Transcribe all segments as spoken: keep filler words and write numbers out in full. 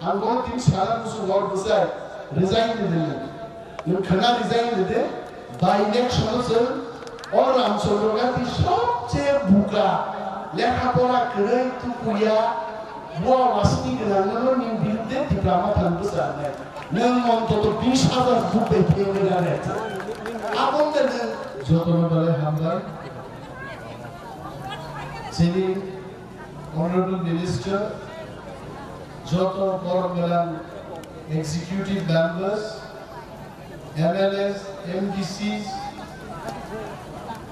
Ang bo tin sara musu hor bwsai resign rwdi. Nwng khwna resign rwdi. By election o chwng o Ramchandra Gandhi sobche buka, lekha pora kwrwi tukuya, bua wasni gwnang no nwng birudde Tipra Motha bwsa nai. Nwng ontoto bish hajar vote bai phiyogwi rare. Abonde nwng jotono belai hambai. Chini Honorable Minister, joto borok gwnang executive members, M L As, M D Cs,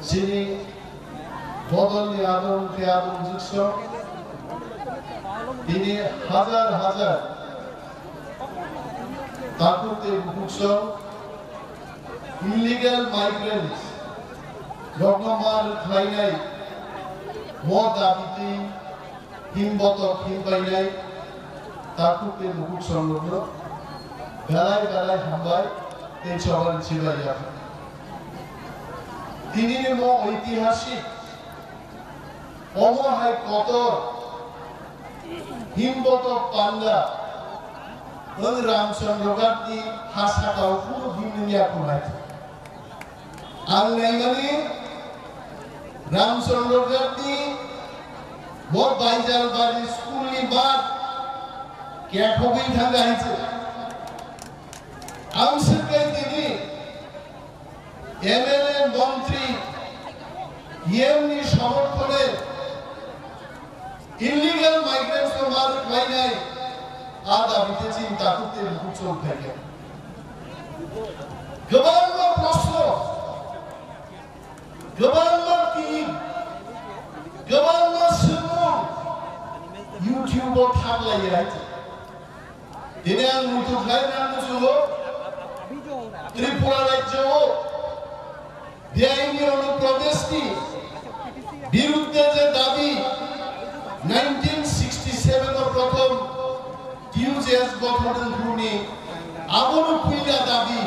chini bodolni adong tei adong jukso, tini hajar hajar takhuk tei bukhuk song illegal migrants rokno mar khlainai, mo dabi twi himbotok himpainai takhuk tei bukhuk songrokno belai belai hambai tei chobani chibai ya. Tinini mo oitihasik, omo hai kotor himbotok panda wng Ramchandra Gandhi ha sakao kunu himni ya kunai. Ang naimani Ramchandra Gandhi bo Baijalbari school ni mat kekhogwi thangkha hai se. Ang swngkhe tini M L A montri yemni somorthone illegal migrants no mar khlainai a dabi te chini takhuk tei bukhuk chong khaikha. Kwbangma proshno, kwbangma tin, kwbangma swngmung YouTube o thaklaiya. Tini ang muitu khlai nang muchungo Tripura rajyo o beaini onuprobeshni birudde je dabi nineteen sixty seven o prothom T U J S gothon wngphuru ni abono puila dabi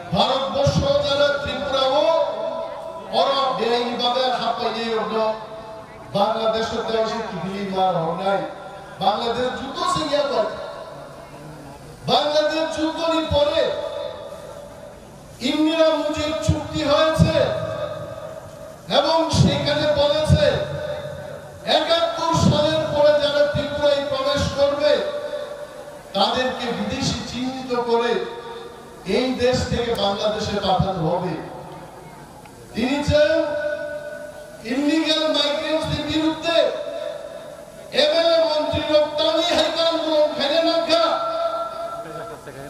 Bharat borsho jara Tripura o oro beaini babe happainai rokno Bangladesh o tei se kibili mar hornai Bangladesh juddo se ya koi Bangladesh juddo ni pore Indira মুজিব চুক্তি হয়েছে এবং সেখানে বলেছে একাত্তর সালের পরে যারা ত্রিপুরায় প্রবেশ করবে তাদেরকে বিদেশি চিহ্নিত করে এই দেশ থেকে বাংলাদেশে পাঠানো হবে। তিনি চান ইলিগাল মাইগ্রেন্টসদের বিরুদ্ধে এমএলএ মন্ত্রী রপ্তানি হাইকান গ্রহণ খাইলে নাখা।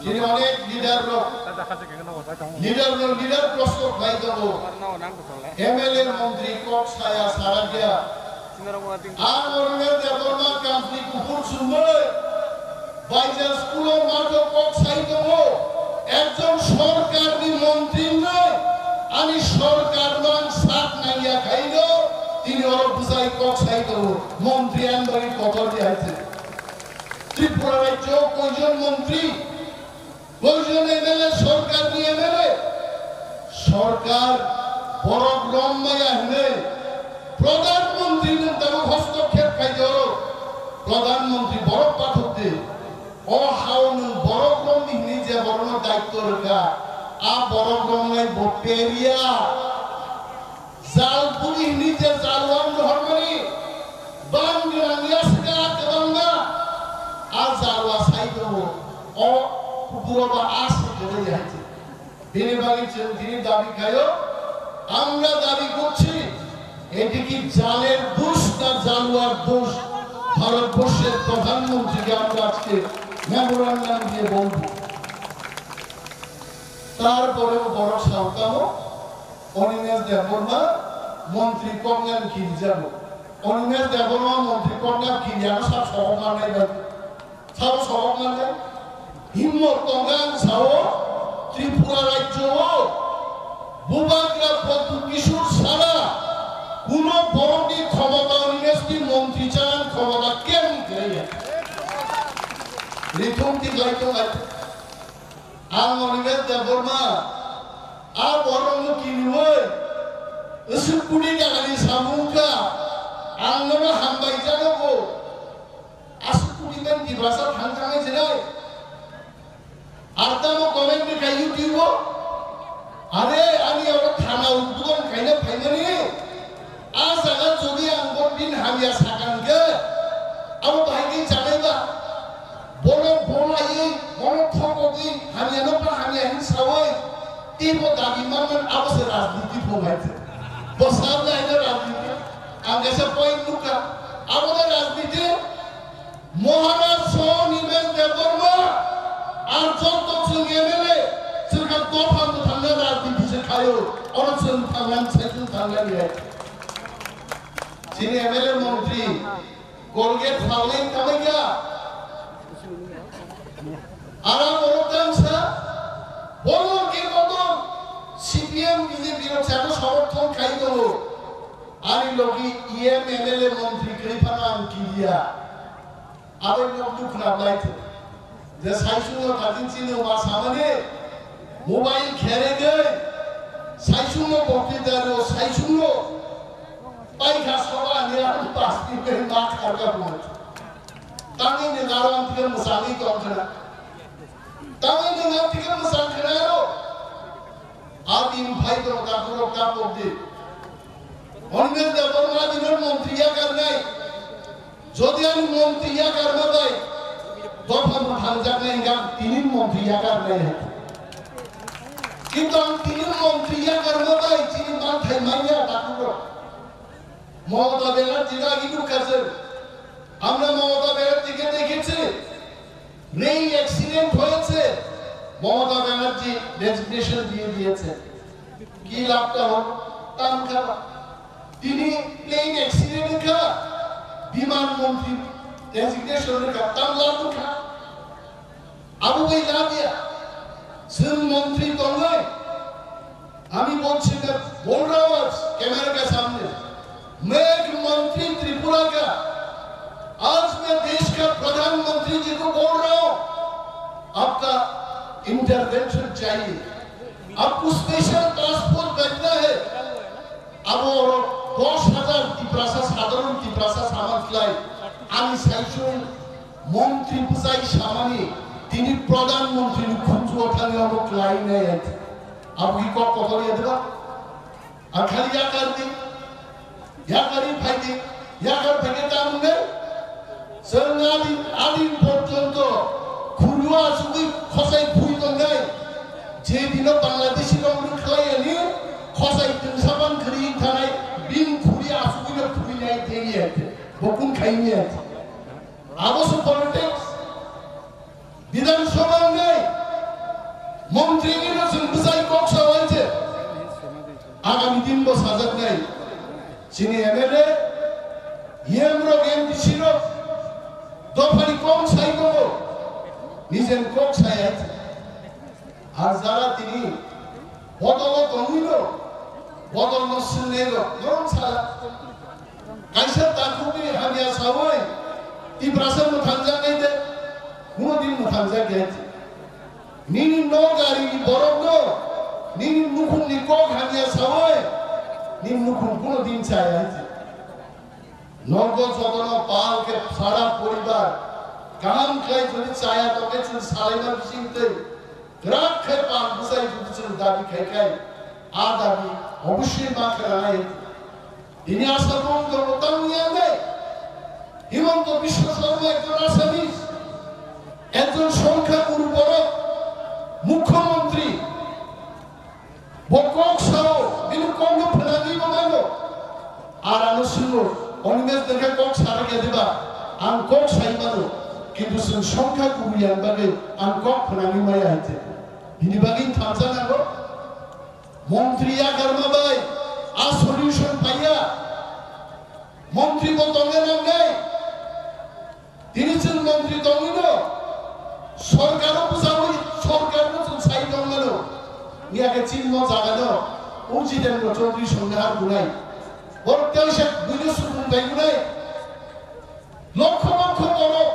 Chini onek leader rok, leader rok, leader prosto khlai tongo. M L A montri kok saya sara dia. Ang Orunel Debbarma kampni kuphur sumbai. Baija school o matho kok sai tongo. Ekjon sorkarni montri wngnai ani sorkar mang sak nangya khaino tini oro bwsai kok sai tongo. Montri ang bagwi kotor di hai se. Tripura rajyo koijon montri, koijon M L A, sorkarni M L A, sorkar borok rom maya hwnwi Pradhan Mantri nwng tabuk hostokkhep khai di oro, Pradhan Mantri borok pathok di. O hao nwng borok romni hwnwi je borokno daityo rwkha, a borok romnai bo periya. Jal buni hwnwi je jalwang rohormani, bang gwnang ya swkha kwbangma, a jalwa sai tongo, o kupuro ba a swkha ya hai se. Bini bagwi chwng tini dabi khaio, আমরা দাবি করছি, এটি কি জালের দোষ না জালুয়ার দোষ? ভারতবর্ষের প্রধানমন্ত্রীকে আমরা আজকে মেমোরান্ডাম দিয়ে বলব। তারপরেও বড় সাঁওতালও অনিমেষ দেববর্মা মন্ত্রী কন্যান কিনজানো। অনিমেষ দেববর্মা মন্ত্রী কন্যা কিনজানো সব সহমান নাই। Sabo sabo mane himmo tongang sao Tripura rajyo o Bubagra Proddyut Kishore sara kuno borokni khomota Animesh ni montri chan khomota kem kaya. Rithum ti lai tong lai. Ang Animesh Debbarma a borokno kiniwi usuk kudi dagani samung kha ang nono hambai jano bo. Aswk kutiman Tiprasa thangjaknai se Ar tamo comment ni kha YouTube o. Are ani oro thana udbugon khaina phaimani. A jaga jodi ang bo bin hamya sakang khe, abo bahai khe chanai ba. Bono bolai, bono thokogwi, hamya no pa hamya hin sawi. Tei bo dabi manman abo se rajniti phungai. Bo sabla ino rajniti. Ang kaisa point nukha. Abo da rajniti. Maharaj so Nimesh Debbarma, ar joto chwng M L A, chwng kha dopha mwthangna rajniti se khaio, oro chwng thangna, chwng thangna ni. Chini M L A montri, Colgate phalnai tamai kha. Ara borok tang sa, borok ke kotor, C P M, B J P rok chano somorthon khai tongo. Ani logi E M, M L A, montri kwrwi phano ang kiriya. Abo nok dukhu na lai thung. Je saisung no khatin chini ma samani mobile khere de saisung no bokti daro saisung no pai kha soba ni ang pas ni pe ma khar ka mo. Tangi ni garon tiga musani tong khana. Tangi ni ngat tiga musang khana ro. Adin phai tong ka puro ka pok di. Honbe da borma dinor montri ya karnai. Jodi ani montri yakarma bai dopha bo thangjaknai hwnkhe ang tini montri yakarnai hai. Kintu ang tini montri yakarma bai chini manthai manya takhuk rok. Mamata ব্যানার্জির আগে ঢুকেছে। আমরা মমতা ব্যানার্জিকে দেখেছি, নেই অ্যাক্সিডেন্ট হয়েছে, মমতা ব্যানার্জি রেজিগনেশন দিয়ে দিয়েছে। কি লাভটা হলো? তাম খারাপ। Tini plane accident wngkha, biman montri resignation wngkha, tamla wngkha. Abo bai labia, chwng montri tongnai. আমি বলছি যে বড় আওয়াজ ক্যামেরা কে সামনে, मैं एक मंत्री त्रिपुरा का, आज मैं देश का प्रधानमंत्री जी को बोल रहा हूँ, आपका इंटरवेंशन चाहिए, आपको स्पेशल टास्क फोर्स बैठना है। Abo oro dos hajar Tiprasa, sadharon Tiprasa samani slai ani saichung montri bwsai samani tini pradhan montri ni khunjuo thangwi abo kwlai nai. Abo ki kok kotor ya diba? Ar khali yakar di, yakar di phai di, yakar phai khe ta mung nai. Chwng adin, adin porjonto khulio asugwi khosai phui tongnai. Je dino Bangladeshi rok rwkhlai ani khosai twngsa ban kwrwi thanai, bini khuri asugwino phuinai tei ye. Bo kun khai ni. Abo se politics. Bidhan Sabha wngnai, montri ni no chwng bwsai kok sa wai se. Agami din bo sajaknai. Chini M L A, E M rok, M D C rok, dophani kok sai tongo. Nijen kok sai hai se. Ar jara tini bodol o tongwi no, bodol no swngnairok norok sala. Kaisa takhukni hamya sawi Tiprasa mwthangjak nai de, kuno din mwthangjak ya. Nini nok ari ni borok no, nini nukhung ni kok hamya sawi, nini nukhung kuno din chaya. Nogo jotono pal khe sara poribar kaham khlai jodi chaya tongkhe chwng salaima bising twi kwrak khe pal bwsai jodi chwng dabi khai khai a dabi obossoi ma khe ranai. Tini Assam o wng tongo tamni yangai Himanta Biswa Sarma ekjon Assamese, ekjon songkha guru borok, mukhyamantri. Bo kok sao, bini kokno phnangwi bo mano. Ar ano swngno, Animesh dekhe kok sarakya diba? Ang kok sai mano, kintu chwng songkha kubuiya bagwi ang kok phnangwi maya hai se. Bini bagwi thamsa nango. Montri yakarma bai a solution paiya. Montri bo tongna nangnai. Tini chwng montri tongwi no, sorkar o bwchawi, sorkar no chwng sai tong mano. Miya khe chini mo jaga no, o Jitendra Chaudhary songni har bunai. Borok teisa buino sukung bai bunai. Lokho lokho borok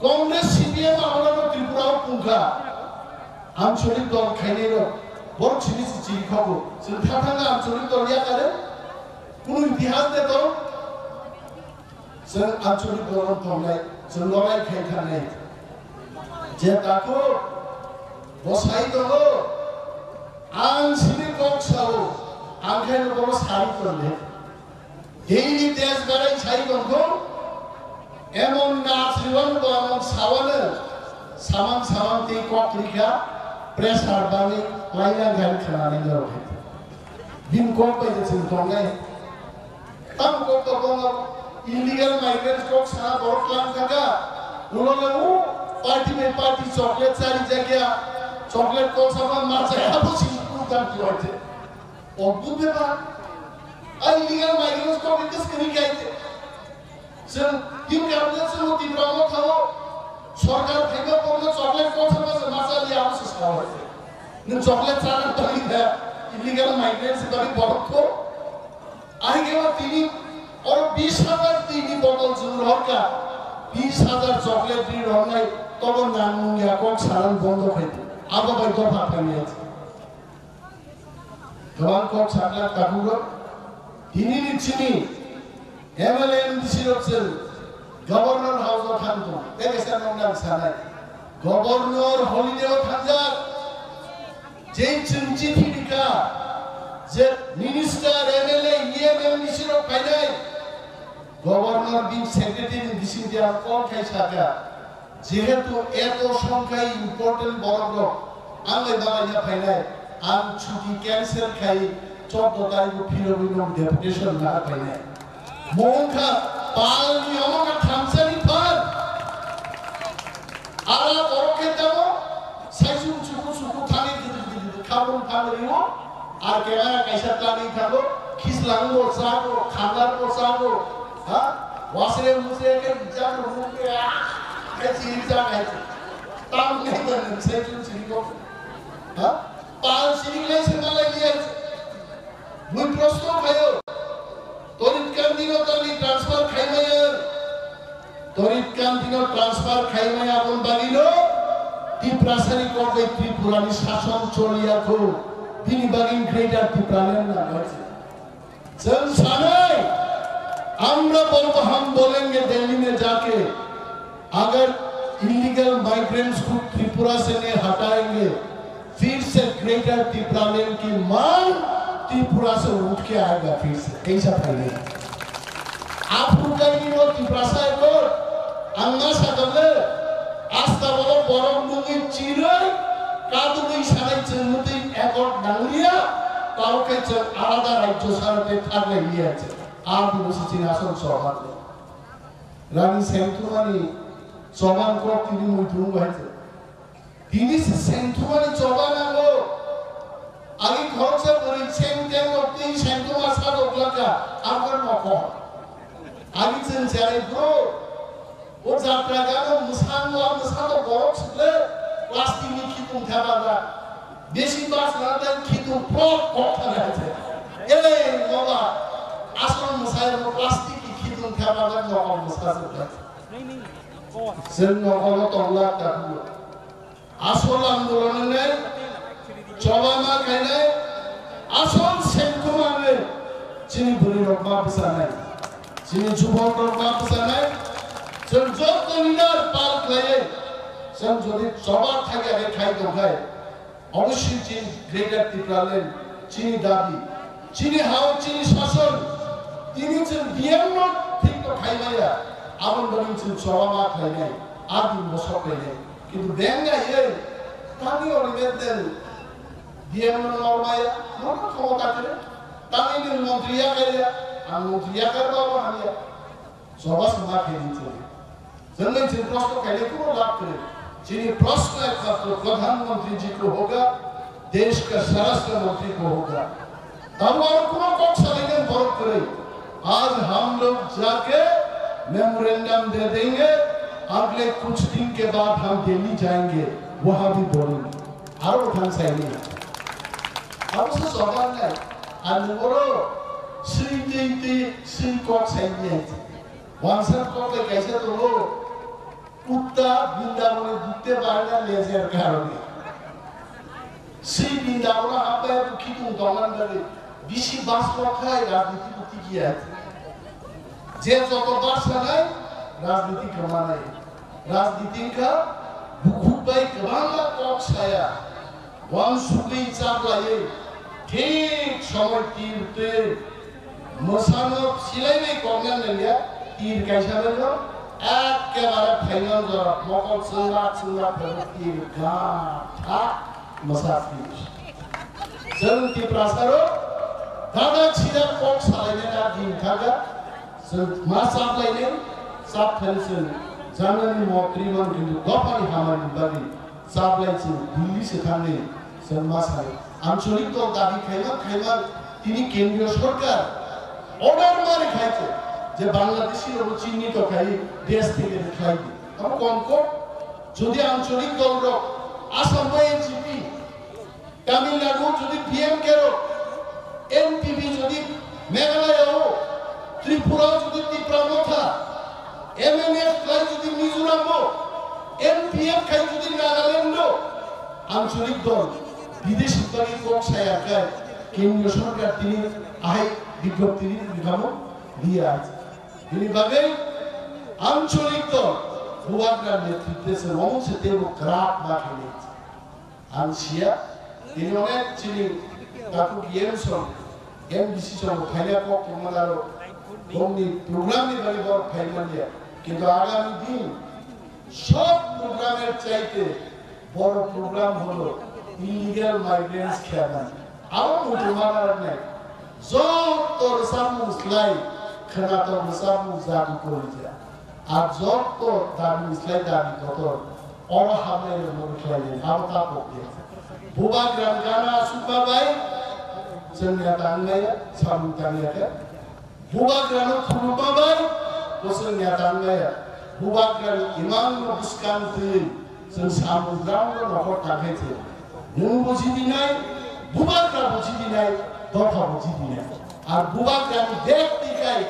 Congress, C P M amolo no Tripura o pungkha. Ancholik dol khainai rok, borok sini si chiri khobo. Chwng tha thangna ancholik dol yakare, kunu itihas de tong. Chwng ancholik dol tongnai, chwng lorai khai thangnai. Je takhuk bo sai tongo, ang sini kok sao, ang khe no bono sari tongo. Daily test berai sai tongkho, emon na sriwan bo emon sawan, samang samang tei kok rikha, pressure bani laina gari khanani norok hai. Bin kok bai je sing tongnai. Tam kok to bono illegal migrants kok sana borok lang kaka, ulo le u party bai party chocolate chari jagya, chocolate kok sama ma chaya bo sing kuk dan tuwaite. Odbhut bepar. Ar illegal migrants kok ekta screen gaite. Chwng tin kabule chwng Tipra mo thawo. Sorkar thaiba kokno chocolate kok sama se masa liya abo se sao. Nwng chocolate chana tangwi kha illegal migrants bari borok kho. Ahigema tini oro bis hajar tini botol chwng rohorka. Bis hajar chocolate ri rohornai tobo nang nung ya kok saran bondo khai. Abo bai dopha thangya. Kwbang kok sakna tabuk rok. Tini ni chini M L A M D C rok chwng Governor House o thang tong. Tei kaisa noknang sanai. Governor holiday o thangjak. Je chwng chithi rikha. Je minister, M L A, E M, M D C rok phainai. Governor bini secretary ni bising dia call khai sakha, jehetu eto songkhai important borok rok ang bai bagaiya phainai, ang chuti cancel khai choddo tarikh o phirogwi nong deputation na phainai. Mongkha pal ni omo ka thamsani phar. Ara borok khe tamo, saisung chuku chuku thani gidi gidi gidi khabung thang rio, ar kemara kaisa tani thango, khislang bo chago, khangar bo chago, ha? Wasre musre khe bijak rung khe, ah, khe chiri chak hai. Tam ngai ban saisung chiri ko. Ha? Pal chiri ngai se malai ni hai. Mui proshno khayo. Torit Kandi no tani transfer khaimaya. Torit Kandi no transfer khaimaya aboni bagwi no Tiprasani kok bai Tripura ni sason choliya kho. Bini bagwi Greater Tipraland na hoise. Chwng sanai, "Amra bolto hum bolenge Delhi mein jaake, agar illegal migrants ko Tripura se nahi hatayenge, फिर से ग्रेटर टिप्रालैंड की मांग त्रिपुरा से उठ के आएगा फिर से।" Kaisa phainai. Aphuru kaini no Tiprasa accord, ang ma sakha le, asta bolo borok mungwi chirwi, kadugwi sanai chwng mutwi accord nangliya, tao khe chwng alada rajyo sara tei thaklai liya chwng. Ang bo se chini asol choban. Rani Sengthumani choban kok tini muitu bai chwng. Tini se sengthumani choba nango. Agi khoroksa bwrwi sengteng rok twi sengthuma sadok laka, abo nokol. Agi chwng cherai bro. O jatra gano mwsang wa mwsang borok sukle plastic ni khitung thepajak. Besi bas na tei khitung prok kok thangkha se. Elei noba asol mwsai bo plastic ni khitung thepajak nokol mwsa sukle. Chwng nokol o tongla kakulo. Asol andolon wngnai, choba ma khainai, asol sengthuma wngnai, chini bwrwi rok ma bwchanai, chini jubok rok ma bwchanai, chwng joto leader pal khlaiwi, chwng jodi choba thangya khe khai tongkhai, obossoi chini Greater Tipraland, chini dabi, chini hao, chini sason, tini chwng D M no thik no khaimaya, aboni bagwi chwng choba ma khlainai, a din bo sok khlainai. Kintu beng ya ye, tani ori bedel, D M no norma ya, norma khomota kere, tani ni montri ya kere ya, ang montri ya kere ba hamya. Soba sama khe ni chori. Jengmai chini proshno khaile kuno lab kere. Chini proshno ekmatro Pradhan Mantri ji ko hoga, desh ka Swarashtra Mantri ko hoga. Tamo aro kuno kok salai nang borok kwrwi. आज हम लोग जाके मेमोरेंडम दे देंगे, अगले कुछ दिन के बाद हम दिल्ली जाएंगे, वहां भी बोलेंगे। Aro thang saini. Abo se sobar nai. Ani oro sui tei tei sui kok saini. Wansat kok bai kaisa tongo. Kutta Brindabono dukte barna lejer karone. Sei Brindabono hambai bo khitung tongmani bagwi bisi bas rok khai rajniti bo tikiya. Je joto bas sanai rajniti kwmanai. Rajniti wngkha Bukhuk bai kwbangma kok saya, uansugwi chaplaiwi thik somoi tir twi mwsano silaiwi kokna nangya, tir kaisa baino ekkebare phaino jora mokol chwngla chwngla phaiwi tir gam thak mwsa finish. Chwng Tiprasarok gada sida kok salainai na din khaga. Chwng ma chaplainai, chap thani chwng janani motri man kintu dophani hamani bagwi chaplai chwng Delhi se thangwi chwng ma sai. Ancholik dol dabi khaima khaima tini kendriyo sorkar order mari khai chwng je Bangladeshi rokno chinni to khai desh theke khlai di. Abo kom kom jodi ancholik dol rok Assam bai N G P Tamil Nadu jodi P M K rok, N P P jodi Meghalaya o, Tripura jodi Tipra Motha, M N F khlai jodi Mizoram o, N P F khai jodi Nagaland o, ancholik dol, bideshi bagwi kok saya khai, kendriyo sorkar tini ahai bigjopti ri, ri kamo riya. Bini bagwi ancholik dol, Bubagra netritwe se omo se tebo kwrak ma khainai. Ang siya, tini onek chini takhuk M song, M D C song phaina kok tongma naro, bongni program ni bagwi borok phai manya. Kintu agami din sob program er chaite boro program holo illegal migrants khema. Abo muchung mana nai. Jotto rwchapmung slai, khwnatok rwchapmung jati korija. Ar jotto dabi slai dabi kotor, oro hamnai rok no khlai nai, abo ta pok de. Bubagra ni gana asukma bai, chwng ya tang nai ya, samung tang ya khe. Bubagra no khuluma bai, bo chwng ya tang nai ya. Bubagra ni imang no bwskang twi, chwng samung gram no nokhor tang khe se. Nwng bo jidinai, Bubagra bo jidinai, dopha bo jidinai. Ar Bubagra ni bek twi kai,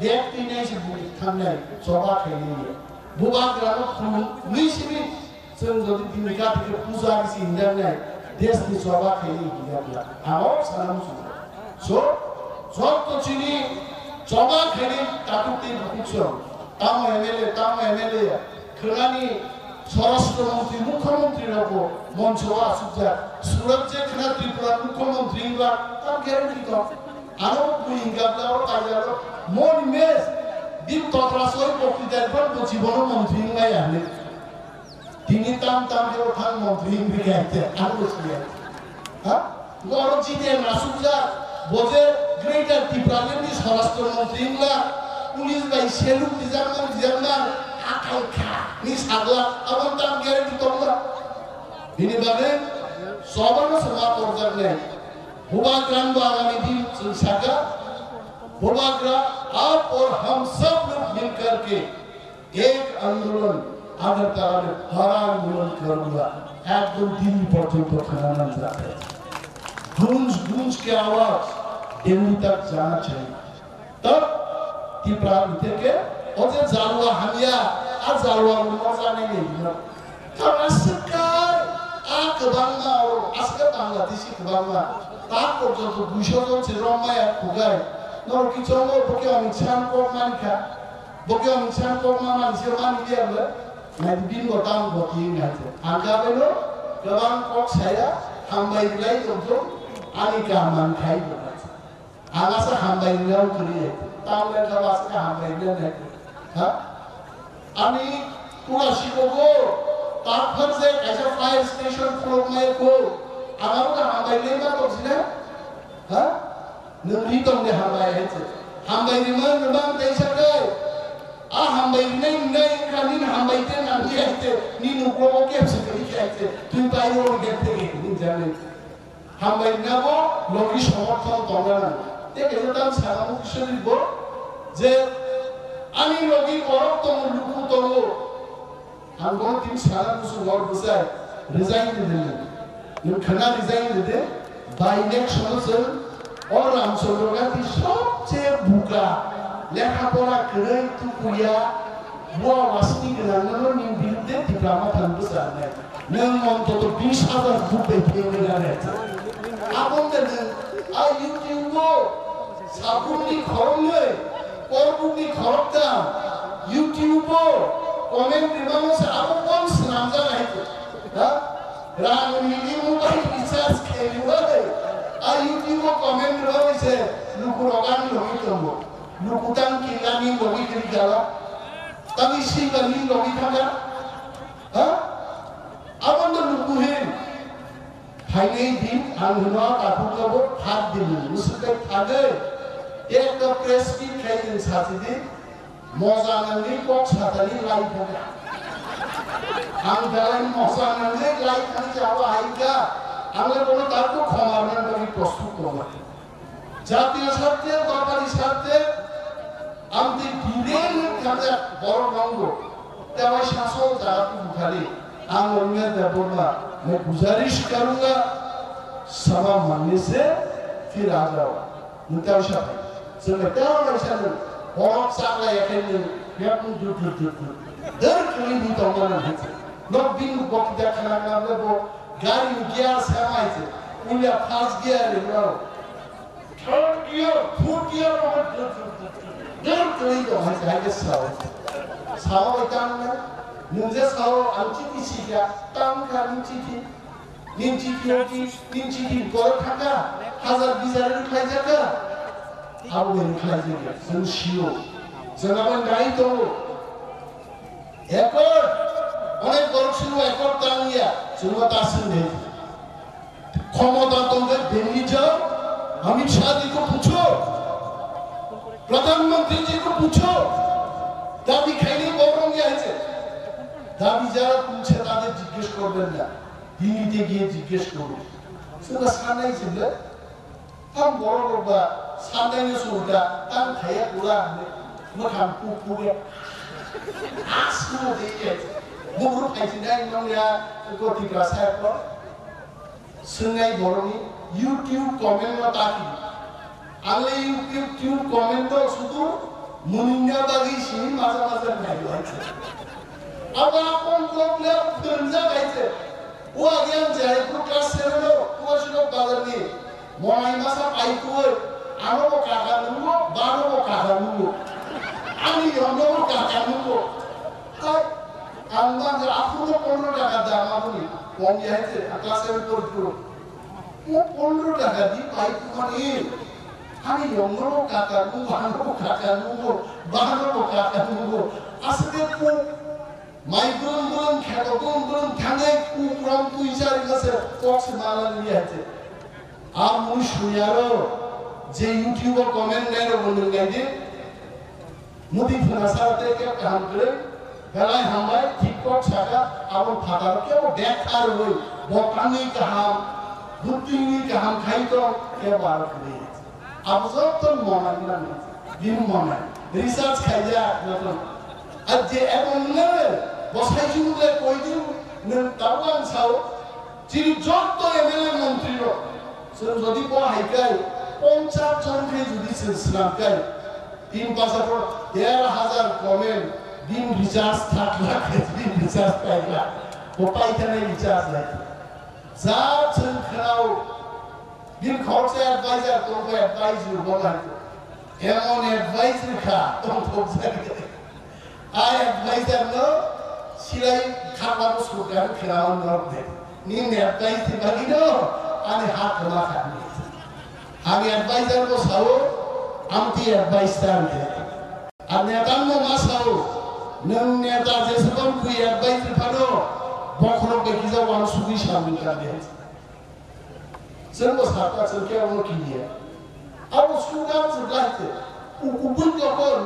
bek twi nai se bung thangnai, choba khainai. Bubagra no khulumwi simi, chwng jodi bini kati khe puja ri se hinjaknai, desh ni choba khainai hinjakya. Amo sana muchung. So, jotto chini choba khainai takhuk tei bukhuk song. Tamo M L A, tamo M L A ya. Khwnani Swarashtra Montri, Mukhyamantri rokbo moncho o asukjak. Surat je khna Tripura Mukhyamantri wngkha, tam guarantee tong. Ano bui hingkha bla o kaijalo, mon mes, din totra soi bokti dai phan bo jibono montri wngmaya hinwi. Tini tam tam je o thang montri wngwi khaite, ano siya. Ha? Borok jite nasukjak, bo je Greater Tipraland ni Swarashtra Montri wngla, police bai seluk dijaknang dijaknang, akai kha ni sagla, abo tam guarantee tongla. Bini bagwi sobano sama korjaknai. Bubagra bo agami din chwng saka, Bubagra aap aur hum sab log mil karke एक आंदोलन अगरतला में बड़ा आंदोलन करूंगा, একদম দিল্লি পর্যন্ত খানা যাবে। गूंज गूंज के आवाज दिल्ली तक जाना चाहिए। तब Tipra থেকে o je jalwa hamya, a jalwa no jani ni no. Tara swkar a kwbangma o aske Bangladeshi kwbangma ta porjonto duisho jon se romma ya khugai. No ki chongo boke Amit Shah kok mankha. Bokhe ang san kokma manse mani liya le, nai bin bo tam bo ti nai te. Ang ka beno, kwbang kok saya, hambai lai tong tong, ani ka man khai bo. Ang asa hambai liya u kri ye. Tam le ka bas ka hambai liya nai. Ha? Ani pura sikogo, tak phar se kaisa fire station khulok nai ko. Ang abo ka hambai liya ma tong sina. Ha? Nwng ri tong de hambai hai se. Hambai rimang rimang tei sakai. A hambai rinai rinai wngkha nini hambai te nang ri hai se. Ni nukrogo kep se kari hai se. Twi pai ro ge te ge ni jani. Hambai rina bo logi somorthon tongna nang. Te kaisa tam sana bo kisa ri bo je ani logi borok tongo luku tongo. Ang bono tini sana kusu hor bwsai resign rwdi. Nwng khwna resign rwdi. By next summer chwng o Ramchandra Gandhi sobche buka lekha pora kwrwi tukuya bua wasni gwnangno nwng birudde Tipra Motha ni bwsa rwnai. Nwng ontoto bis hajar vote bai phiyogwi rwnai. Aboni nwng a YouTube o Sabukni khoroknwi, korbukni khoroktham, YouTube-o Comment rwmano se abo kon swnamjak hai ko. Ha? Rang ridi mobile recharge khairwi. A YouTube o comment rwmani se lukurok ang logi tongo. Luku tang kila ni logi kiri gala. Tang isi ba ni logi thaga. Ha? Abo no luku hin. Phainai din ang hino takhuk no bo thak din. Musukai thagwi. Ekta press meet khai din sachidi. Moja nangwi kok satani lai thangkha. Ang belai moja nangwi lai thangkha abo hai kha. Ang le bono tabuk khomar nang bagwi prostut tongo. Jatiyo sarthe, dopani sarthe, ang tei bibel thangkha borok nanggo. Tei bai sasol jaga tubu khali. Ang Rongjit Debbarma, main guzarish karunga, samay mangne se phir aa jao. Nwng tei sa phai. Chwng bai tei bai sa nwng. Borok chakla ya khe nwng yakung jut jut jut jut. Der kwlwi ni tongma nang hai se. Nok bini bokti da khana khana le bo gari ni gear se mai se. Ulia first gear ni rao. Third gear, fourth gear rao jut jut jut jut. Der kwlwi tong hai se hai khe sao. Sao bai tang na. Nwng je sao ang chiti sikha. Tang kha nwng chiti. Nin chiti oti, nin chiti kor thaka, hazar bizar ni khlai jaka. Abo ni khlai jaka, chwng sio. Chwng abo nai tongo. Ekor, onek borok sino ekor tang ya, chwng ta sing de. ক্ষমতা tongo Delhi jao, Amit Shah ji ko pucho. Pradhan Mantri ji ko pucho. Dabi khaini borok ya hai se. Dabi jara punche tade jiggesh korben na. দিল্লিতে গিয়ে জিজ্ঞেস করুন। Suna sanai sile, tam borok rok ba sanai no sungka, tam khaya kula hwnwi, mwkhang puk puk ya. Asno de ye. Bubru phaisinai nong ya, ko Tiprasa ko. Swngnai borokni YouTube comment no ta kiri. Ang le YouTube comment o sudu munungna bagwi simi maja maja nai lai se. Abo apong kok le phwrwngjak hai se. O age ang Jaipur class seven o Kuwasirok bazar ni monai masa pai tuwi ano bo kaka nungo, bano bo kaka nungo. Ani yomno bo kaka nungo. Hai, ang bangsa aphuru pondro taka dam aboni. Kong ya hai se, class seven pori puro. Mo pondro taka di pai kumani. Hani yongno kaka nu, bano kaka nu, bano kaka nu. Asde ku mai brum brum, kheto brum brum, thangai ku brum tui sari kase, kok se mala ni ya hai se. Ang mui suyaro, je YouTube o comment nai ro bondro ngai di. Mudi phuna sa te khe kaham kwrwi, belai hambai, thik kok saka, abo phataro kebo bek kharwi, bo tangwi kaham, buttingwi kaham khai tong, kebo aro kwrwi. Abo joto monai nang, bini monai. Research khaijak, joto. Ar je ebong nang, bo sai chumle koidin, nang tabuk ang sao, Chini jotto M L A montri rok, chwng jodi bo hai kai ponchas jon khe jodi chwng swnam kai, tin pacha pho der hazar comment, din recharge thak lakh khe din recharge pai lakh, bo pai thani recharge lai. Ja chwng khwnao, din khoroksa advisor tong khe advice rw bo lai. Emon advice rw kha, tong thok jani. Ai advisor no silai khapano surkar khwnaon norok de. Nini advice ni bagwi no ani ha khwna kha. Ani advisor bo sao, amtwi advice ta de. Ar neta no ma sao, nwng neta jesukon bui advice phano, bokhorok bai kisa wansugwi samung ta de. Chwng bo sakha, chwng khe omo kiliya. Abo sugar chwng lai se. Ukubui tokon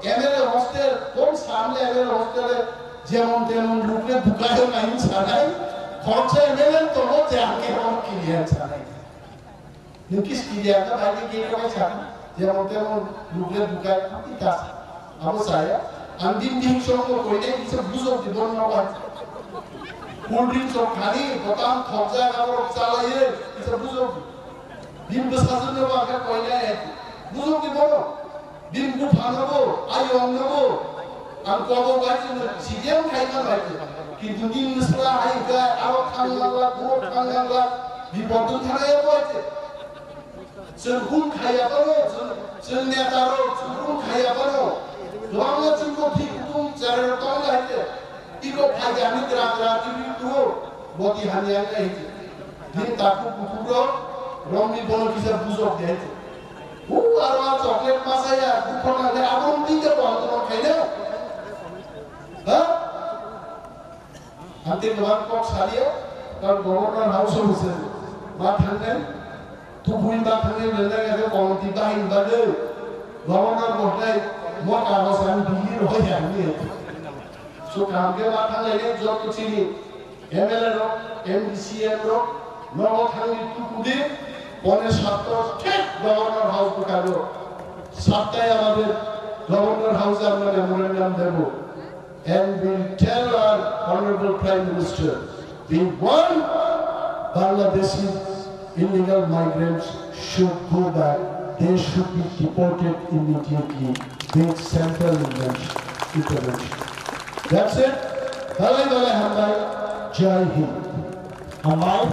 M L A hostel, kon samle M L A hostel e jemon temon lukle bukai nai sanai. Khoroksa M L A tongo je ang khe omo kiliya sanai. Nwng kis kiliya ka bai khe khe bai sa. Jemon temon lukle bukai, ang khe ta sa. Abo saya, ang din din song ko koine kisa bujok di bon no bai. Cold drink sok khani, botam thokjak abo rok chalaiye, kisa bujok di. Din bwsajwk no ba khe koine, bujok di bono. Din bupha no bo, ayong no bo. Ang kobo bai chwng C D M khai man bai. Kintu din bwsla hai khe, abo thang langla, bo thang langla, bipot thang ya bai. Chwng hum khaiya phano, chwng, chwng neta rok, chwng hum khaiya phano. Kwbangma chwng bo thik kutung chwrai rok tong lai khe. Iko phaidi ani gra gra tibri turo boti hani ang ai hiti. Din taku kuku ro romni bono kisa bujok de hiti. Hu aro a chocolate masaya dukho na le abon tin de bo hadu no khaina. Ha? Ante gabang kok saria kan governor house o huse ma thangnai. Tubui ma thangwi rwnai ya khe committee bahini bagwi governor bo hwnai mo kagoj ang Delhi rohor ya hwnwi. So kaham khe ma thanglainai joto chini M L A rok, M D C M rok nogo thangwi tukudi pone satto thik governor house bwkhago. Sattai amader governor house ang memorandum debo. And will tell our Honorable Prime Minister, we want Bangladeshi illegal migrants should go back. They should be deported immediately with central intervention. That's it. Dalai Dalai Hambai. Jai Hind. Hambai.